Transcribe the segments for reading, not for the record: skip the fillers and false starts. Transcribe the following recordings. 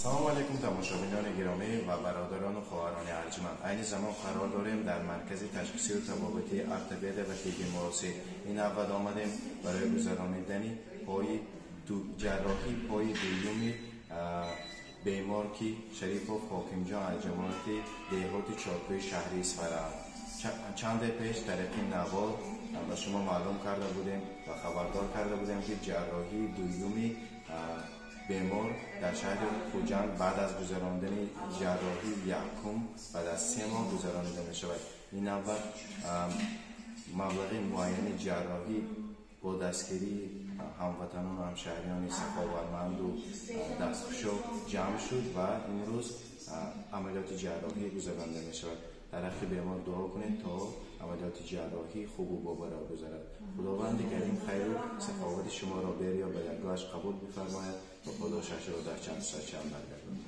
Салом алейкум тамошобинони гиромӣ ва бародарону хоҳарони арҷманд. Айни замон қарор дорем дар маркази ташхисию табобати ортопедия ва тибби муосир. Ин аввал омадем барои гузаронидани пои ҷарроҳии пои дуюми бемор, ки Шарипов Ҳокимҷон аз ҷамоати деҳоти Чоркӯи шаҳри Исфара. Чанде пеш тариқи навор ба шумо маълум карда будем ва хабардор карда будем, ки ҷарроҳии дуюми бемор дар шаҳри Хуҷанд баъд аз гузарондани ҷарроҳии якум баъд аз 3 моҳ гузаронида мешавад. Ин аввал маблағи муайяни ҷарроҳӣ бо дастгирии ҳамватанону ҳамшаҳриёни саховатманду дасткушо ҷамъ шуд ва имрӯз амалиёти ҷарроҳӣ гузаронида мешавад. Дар ҳаққи бемор дуо кунед, то амалиёти ҷарроҳӣ хубу бобаро гузарад. Худованди карим хайру саховати шуморо берё ба даргоҳаш қабул бифармояд ва подошашро дар чанд сачанд баргардонад.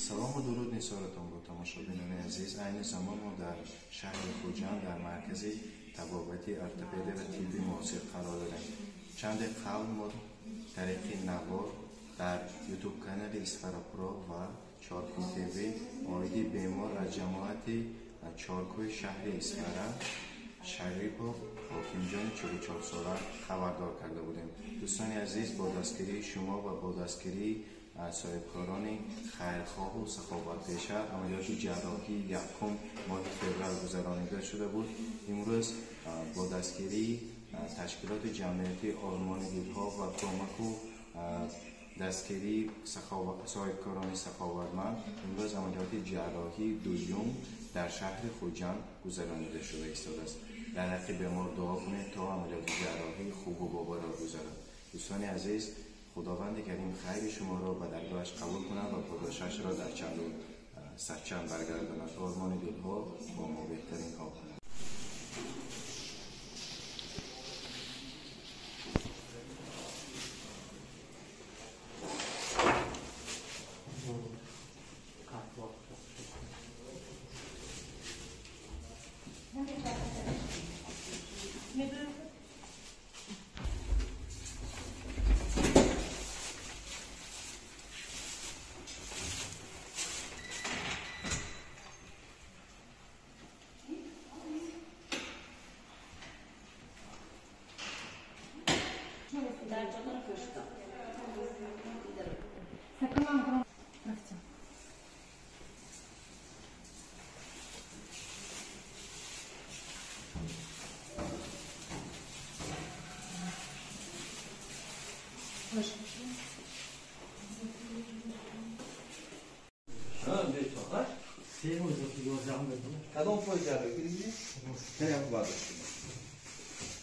Салому дуруд нисоратон бо тамошобинони азиз. Айни замон мо дар шаҳри Хуҷанд дар маркази табобати ортопедия ва тибби муосир қарор дорем. Чанде қабл мо тариқи навор дар ютуб канали Исфарапро ва Чоркӯй ТВ оиди бемор аз ҷамоати Чоркӯи шаҳри Исфара Шарипов Ҳокимҷони 44-сола хабардор карда будем. Дӯстони азиз, бо дастгирии шумо ва бо дастгирии соҳибкорони хайрхоҳу саховатпеша амалиёти ҷарроҳии якум моҳи феврал гузаронида шуда буд. Имрӯз бо дастгирии ташкилоти ҷамъиятии Ормони дилҳо ва кӯмаку дастгирии соҳибкорони саховатманд имрӯз амалиёти ҷарроҳии дуюм дар шаҳри Хуҷанд гузаронида шуда истодааст. Дар ҳаққи бемор дуо кунед, то амалиёти ҷарроҳии хубу бобаро гузарад. Дӯстони азиз, Худованди карим хайри шуморо ба даргоҳаш қабул кунад ва подошашро дар чанду садчанд баргардонад. Ормони дилҳо бо мо беҳтаринҳо. کدام پای جراحی کردی؟ برداشتیم.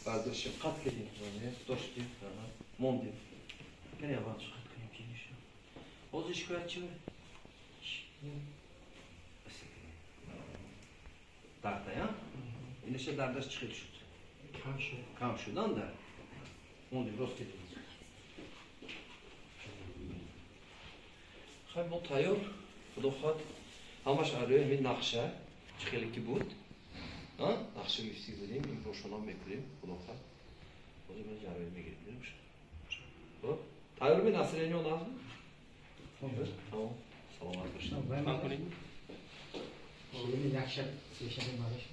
برداشتیم قطع کردیم. داشتیم. موندیم. کنی اول قطع کنیم که نشه. باز شکایت چی بود؟ درد یا؟ اینش دردش چی شد؟ کم شد. کم شدن در. موندیم راست کردیم. خب ما تیار خدا خواهد همش عروی همین نقشه خیلی که بود نقشه گفتی بودیم این پروشان هم میکنیم خدا خواهد بازی من جراحی میگیریم نمیشه. خب تیار می نصرینی اون از تمام سلامت باشید. من کنیم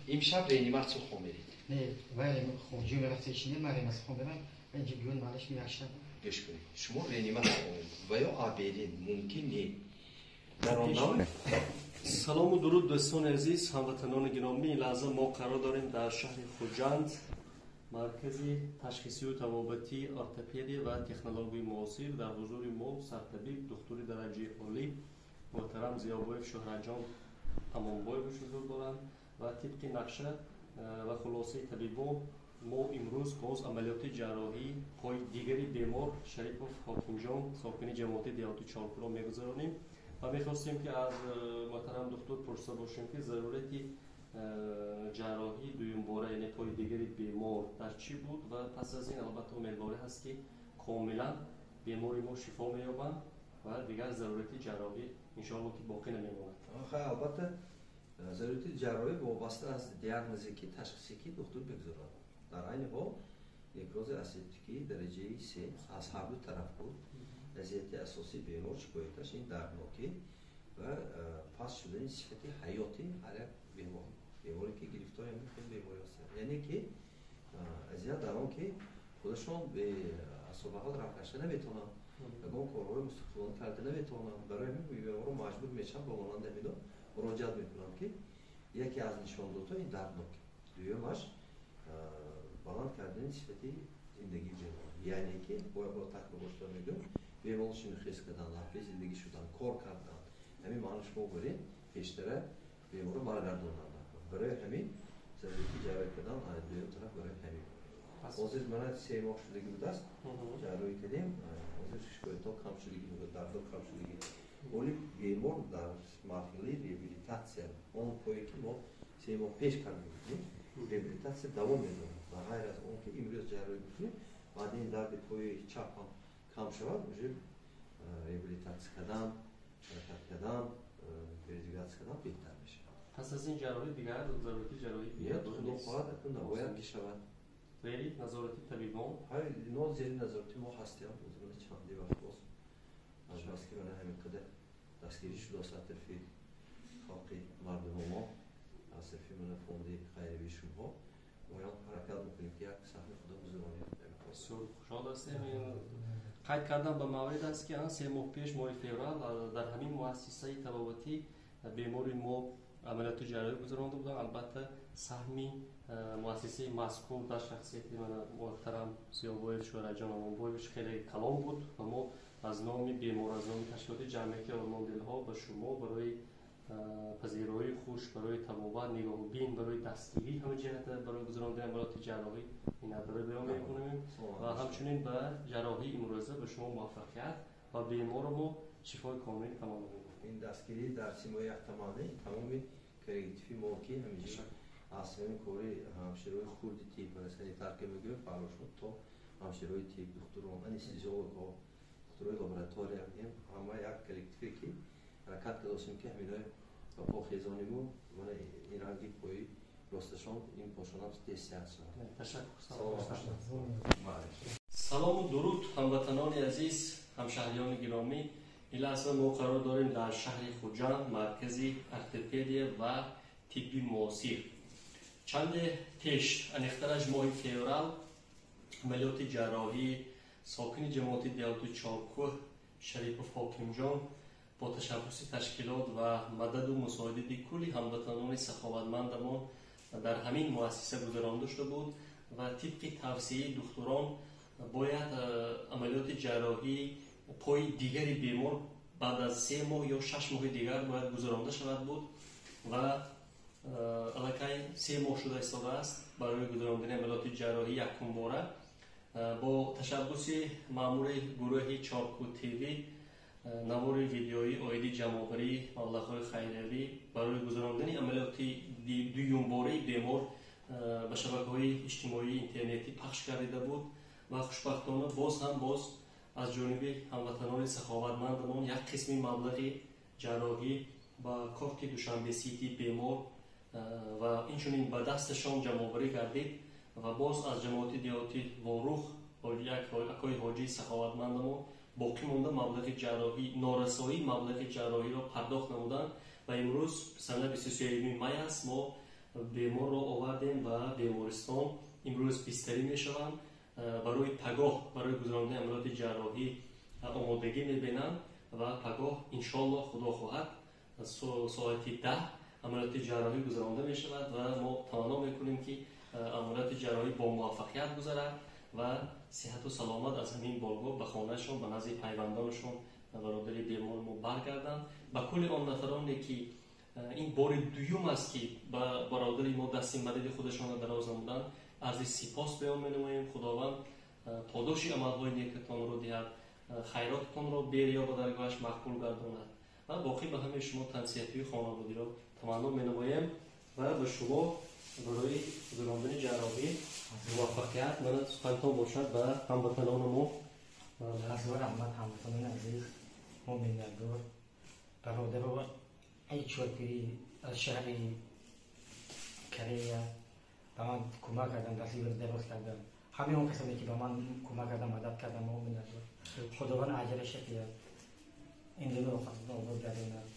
امشب رینیمت رو خون برید. نه ولی خونجی میرفت چینه من رینیمت خون برم اینجا بیون مالش میرشم. گوش کنید شما رینیمت خون و یا آبرین ممکن نی در آن. سلام و درود دوستان عزیز، هموطنان گرامی. لحظه ما قرار داریم در شهر خوجند، مرکز تشخیصی و تبابتی ارتوپدی و تکنولوژی معاصر. در حضور ما سرطبیب دکتر درجه عالی محترم ضیابویف شهرجان امانبایف حضور دارند و طبق نقشه و خلاصه طبیبان ما امروز باز عملیات جراحی پای دیگری بیمار شریپوف حاکمجان ساکن جماعت деҳоти Чоркӯро мегузаронем و میخواستیم که از محترم دکتر پرسه باشیم که ضرورتی جراحی دویم باره یعنی پای دیگری بیمار در چی بود و پس از این البته امیدواری هست که کاملا بیماری ما شفا مییابند و دیگر ضرورتی جراحی انشاءالله که باقی نمیماند. البته ضرورتی جراحی وابسته از دیاگنوزی که تشخیصی که دکتر بگذارد. در عین حال نکروز اسیدیکی درجه 3 از هر دو طرف بود. Азияти асосии бемор шикояташ ин дарднокӣ ва паст шудани сифати ҳаёти ҳар як бемор, беморе ки гирифтори ҳамин хел беморӣ ҳастанд. Яъне ки азият дар он ки худашон бе асобаҳол рафт гашта наметавонанд, ягон корҳои мустақилона карда наметавонанд. Барои ҳамин беморро маҷбур мешаванд, ба монанди ҳамино муроҷиат мекунанд, ки яке аз нишондодҳо ин дарднокӣ, дуюмаш баланд кардани сифати зиндагии бемор, яъне ки бояд бо такрор бошта мегӯям, бемор шинохез кардан, ҳарфи зиндагӣ шудан, кор кардан. Ҳамин маъно шумо буред, пештара беморро баргардонанд. Барои ҳамин зарурати ҷарроҳӣ кардан дуюм тараф барои ҳамин. Ҳозир мана 3 моҳ шудагӣ будааст, ҷарроҳӣ кардем, ҳозир шикоятҳо кам шудагӣ буд, дардҳо кам шудагӣ. Оли бемор дар марҳилаи реабилитатсия, он пое ки мо 3 моҳ пеш карда будем, реабилитатсия давом медорад. Ба ғайр аз он ки имрӯз ҷарроҳӣ мекунем, баъди ин дарди пои чап ҳам кам шавад, уже реабилитатсия кардан, ҳаракат кардан, передвигаться кардан беҳтар мешавад. Пас аз ин ҷарроҳӣ дигар зарурати ҷарроҳӣ? Нет, худо хоҳад, акун набояд ки шавад. Зери назорати табибон? Ино зери назорати мо ҳастем. Чанди вақт боз аз баски мана ҳамин қадар дастгирӣ шудааст аз тарафи халқи мардуми мо, аз тарафи мана фонди хайривии шумоҳо, моям ҳаракат мекунем, ки як саҳми худо гузаронем. Бисёр хушҳол ҳастем. Қайд кардан ба маврид аст, ки 3 моҳ пеш, моҳи феврал, дар ҳамин муассисаи табобатӣ бемори мо амалиёти ҷарроҳӣ гузаронда буданд. Албатта, саҳми муассисаи мазкур дар шахсияти муҳтарам Зиёбоев Шӯраҷон Амонбоевич хеле калон буд ва мо аз номи бемор, аз номи ташкилоти ҷамъияти Ормондилҳо ба шумо барои пазироии хуш, барои табобат, нигоҳубин, барои дастгирӣ ҳама ҷиҳата барои гузарондани амалиёти ҷарроҳӣ миннатдорӣ баён мекунем ва ҳамчунин ба ҷарроҳии имрӯза ба шумо муваффақият ва беморро мо шифои комил таманно мекунем. Ин дастгирӣ дар симои яктаманӣ тамоми коллективи мо, ки ҳаминҷо аз ҳамин кори ҳамшираҳои хурди тиб, санитарка мегӯем, фаррошон, то ҳамшираҳои тиб, духтурон, анестезиологҳо, духтурои лаборатория, ҳама як коллективе, ки ҳаракат кардосем, ки ҳаминои ба по хезониму мана ин ранги пои росташон, ин пошонам тез сиҳат шавад. Ташаккур. Салому дуруд, ҳамватанони азиз, ҳамшаҳриёни гиромӣ! Ин лаҳза мо қарор дорем дар шаҳри Хуҷанд, маркази ортопедия ва тибби муосир. Чанде пеш, аниқтараш моҳи феврал, амалиёти ҷарроҳии сокини ҷамоати деҳоти Чоркӯҳ Шарипов Ҳокимҷон бо ташаббуси ташкилот ва мададу мусоидати кулли ҳамватанони саховатмандамон дар ҳамин муассиса гузаронда шуда буд ва тибқи тавсияи духтурон бояд амалиёти ҷарроҳии пои дигари бемор баъд аз 3 моҳ ё 6 моҳи дигар бояд гузаронда шавад буд ва аллакай 3 моҳ шуда истодааст. Барои гузарондани амалиёти ҷарроҳӣ якумбора бо ташаббуси маъмури гурӯҳи Чорку ТВ навори видеоӣ оиди ҷамъоварии маблағҳои хайриявӣ барои гузарондани амалиёти дуюмбораи бемор ба шабакаҳои иҷтимоии интернетӣ пахш гардида буд ва хушбахтона боз ҳам боз аз ҷониби ҳамватанони саховатмандамон як қисми маблағи ҷарроҳӣ ба корти Душанбе Сити бемор ва инчунин ба дасташон ҷамъоварӣ гардид ва боз аз ҷамоати деҳоти Ворух як акои ҳоҷии саховатмандамон боқӣ монда маблағи ҷарроҳӣ, норасоии маблағи ҷарроҳиро пардохт намуданд ва имрӯз сана 23 май аст, мо беморро овардем ба бемористон. Имрӯз бистарӣ мешаванд, барои пагоҳ барои гузарондани амалиёти ҷарроҳӣ омодагӣ мебинанд ва пагоҳ, иншоаллоҳ, худо хоҳад, соати 10 амалиёти ҷарроҳӣ гузаронда мешавад ва мо таманно мекунем, ки амалиёти ҷарроҳӣ бо муваффақият гузарад ва сиҳату саломат аз ҳамин боргоҳ ба хонаашон, ба назди пайвандонашон бародари бемори мо баргарданд. Ба кулли он нафароне, ки ин бори дуюм аст, ки ба бародари мо дасти мадади худашонро дароз намуданд, арзи сипос баён менамоем. Худованд подоши амалҳои некатонро диҳад, хайротатонро бериё ба даргоҳаш мақбул гардонад ва боқӣ ба ҳамаи шумо тансиҳатии хонаводиро таманно менамоем ва ба шумо барои гузарондани ҷарроҳӣ муваффақият. Мана, сухантон бошад ба ҳамватанони мо. Ҳазор раҳмат, ҳамватанони азиз, мо миннатдор. Бародаро ай Чоркӯи аз шаҳри Корея ба ман кӯмак кардан, дасти дароз кардан. Ҳамаи он касоне ки ба ман кӯмак карданд, мадад карданд, мо миннатдор. Худованд аҷраш диҳад. Ин дунё охиратро обод гардонад.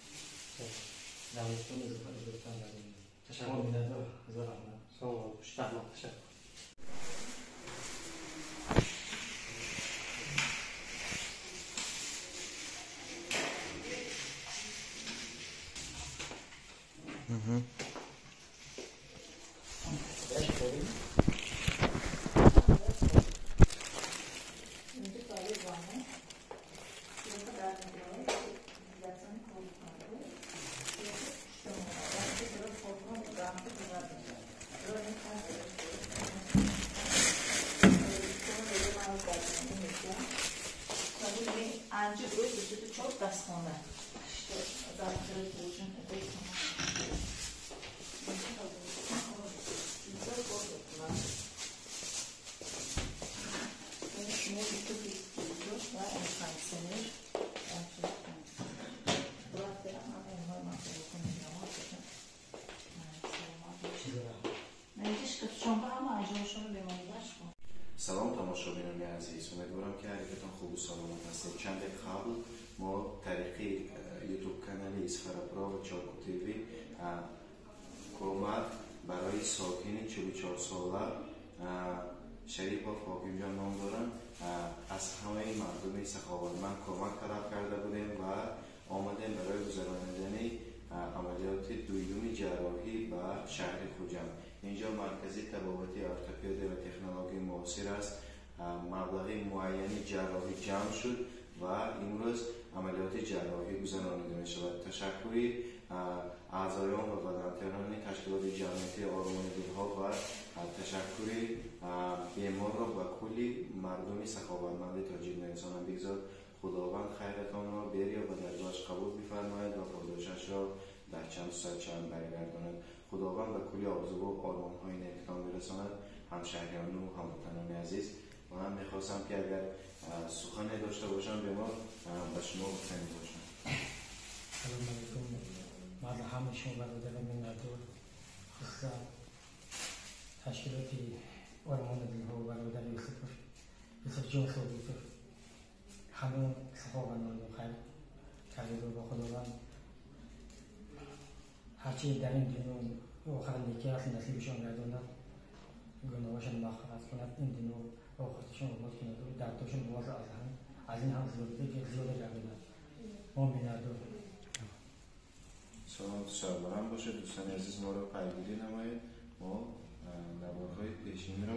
Давлатон Ӯзбекистон гардонад. Ташаккур. Миннатдор. Ҳазор раҳмат. Саломат бошед. Раҳмат. Ташаккур. Салом тамошобинони азиз, умедворам ки ҳар якатон хубу саломат ҳастед. Чанде қабл мо тариқи ютуб канали Исфарапро ва Чорку ТВ кӯмак барои сокини 44-сола Шарипов Ҳокимҷон ном доранд, аз ҳамаи мардуми саховатманд кӯмак талаб карда будем ва омадем барои гузаронидани амалиёти дуюми ҷарроҳӣ ба шаҳри Хуҷанд. Инҷо маркази табобати ортопедия ва технологияи муосир аст. Маблағи муайяни ҷарроҳӣ ҷамъ шуд ва имрӯз амалиёти ҷарроҳӣ гузаронида мешавад. Ташаккури аъзоён ва волонтерони ташкилоти ҷамъиятии Ормони дилҳо ва ташаккури беморро ба кулли мардуми саховатманди тоҷик мерасонам. Бигзор Худованд хайратонро берия ва даргоҳаш қабул бифармояд ва подошашро дар чанд сад чанд баргардонад. Худованд ба кулли орзуву ормонҳои некитон бирасонад. Ҳамшаҳриёну ҳамватанони азиз, ман мехостам ки агар сухане дошта бошам бемор ба шумо гуфтанӣ бошам. Салом алейкум. Ман аз ҳамаи шумо бародарон миннатдор, хусусан ташкилоти Ормони дилҳо, бародар Юсуф, Юсуфҷон Содиқов, ҳамаи саховатманду хайр кардиду ба Худованд ҳарчи дар ин дунё охират некӣ аст насибашон гардонад, гуноҳашон мағфират кунад, ин дунё охираташон обод кунад, дардошон боз аз ин ҳам зиёда гардонад. Мо миннатдор. Саломату сарбаланд бошед. Дӯстони азиз, моро пайгирӣ намоед. Мо наворҳои пешинро